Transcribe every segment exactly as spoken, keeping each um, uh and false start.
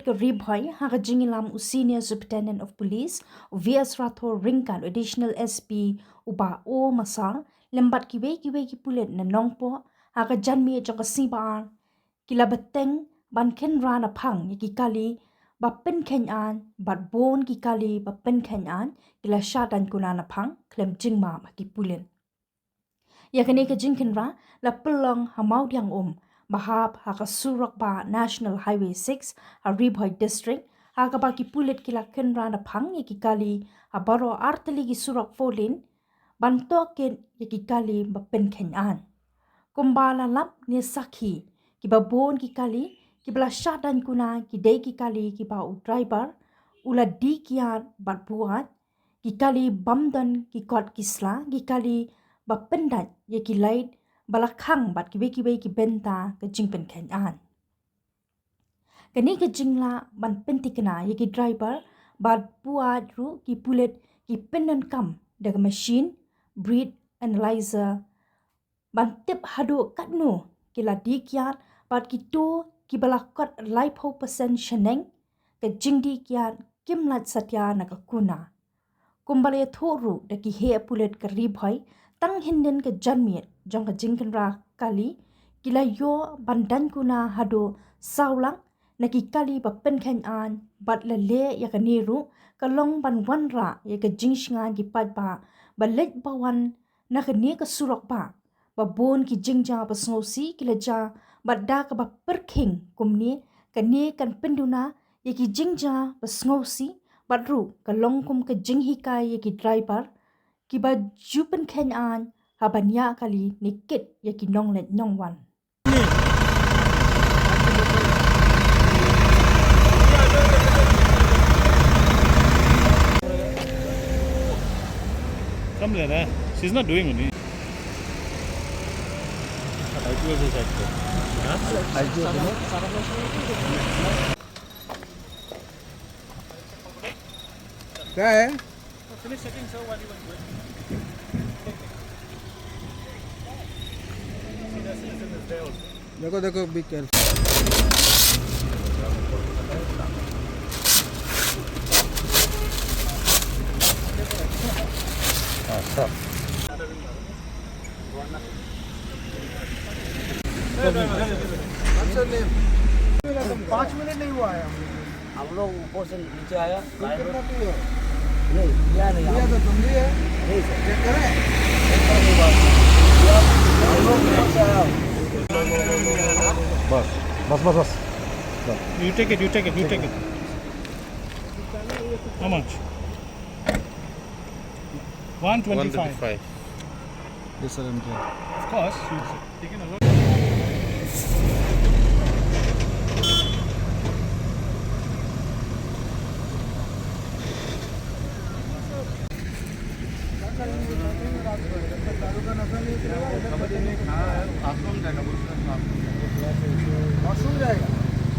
Ka Ri Bhoi, ha ka jingïalam u Senior Superintendent of Police, u V S Rathore ryngkat u Additional S P, u Bah O Massar, lem bad kiwei kiwei ki pulit na Nongpoh, ha ka janmiet jong ka sngi Ba-ar, ki la bteng ban khynra naphang ïa ki kali ba pynkheiñ aiñ, bad bun ki kali ba pynkheiñ aiñ ki la shah daiñ kuna naphang khlem jingmap ha ki pulit. Ïa kane ka jingkhynra la pynlong ha Mawdiangum, ba hap ha ka surok bah National Highway six, ha Ri Bhoi District, ha kaba ki pulit ki la khynra naphang ïa ki kali ha baroh artylli ki surok four lane, ban tohkit ïa ki kali ba pynkheiñ aiñ. Kumba la lap ne sakhi, kiba bun ki kali kiba la shah daiñ kuna ki dei ki kali kiba u driver u la die kiad bad buaid, ki kali bym don ki kot ki sla, ki kali ba pyndait ïa ki light ba la khang bad kiwei kiwei ki bynta ka jingpynkheiñ aiñ. Kane ka jinglah ban pynthikna ïa ki driver bad buaid ruh ki pulit ki pyndonkam da ka machine breath analyzer ban tip haduh katno ki la die kiad, bad kito kiba la kot laiphew percent shaneng, ka jingdie kiad kim lait satia na ka kuna. Kumba la ïathuh ruh da ki heh pulit ka Ri Bhoi, tang hynnin ka janmiet jong ka jingkhynra kali, ki la ïoh ban daiñ kuna haduh saw lak na ki kali ba pynkheiñ aiñ, bad la leh ïa kane ruh ka long ban wanrah ïa ka jingshngaiñ ki paidbah ba leit ba wan na kane ka surok bah, ba bun ki jingjia ba sngewsih ki la jia, bad da kaba pyrkhing kumne, kane kan pynduna ïa ki jingjia ba sngewsih, bad ruh ka long kum ka jinghikai ïa ki driver kiba ju pynkheiñ aiñ ha ban ïaid kali ne kit ïa ki nongleit nongwan. Come, Lena. She's not doing only. I P O से check कर। हाँ? I P O से ना? क्या है? Finish checking, sir, while you were going. देखो, देखो, be careful। हाँ, sir। What's your name? पाँच मिनट नहीं हुआ है हम लोग। हम लोग ऊपर से नीचे आया। तुम कितना पिए हो? नहीं, पिया नहीं। पिया तो तुम भी है। नहीं, सर। चेक करें? चेक करने के बाद। हम लोग ऊपर से आया। बस, बस, बस, बस। You take it, you take it, you take it. How much? One twenty-five. Yes, sir, I'm here. Of course. आश्रम जाएगा, बोल रहे हैं, आश्रम जाएगा। आश्रम जाएगा?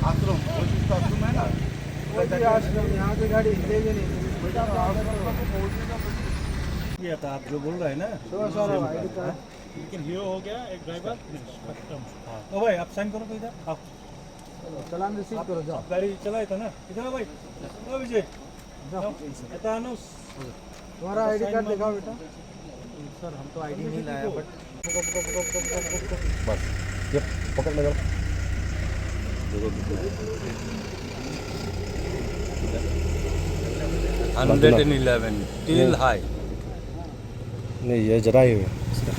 आश्रम, वो चीज तो आश्रम है ना। कोई भी आश्रम, यहाँ से गाड़ी हिलेगी नहीं। ये तो आप जो बोल रहे हैं ना, तो सर, ID card। लेकिन हीरो हो गया, एक ड्राइवर, खत्म। ओ भाई, आप साइन करो तो इधर, आप। चालान रिसीव करो, जाओ। आप गाड़ी चलाए था ना, इधर आओ भाई। ओ विजय, जाओ। जाओ। एता अनुस। तुम्हारा ID card दिखाओ बेटा। सर, हम तो ID नहीं लाया, but बस, ये पकड़ ले जरा। Hundred and eleven, till high। नहीं, ये जरा ही है इसका।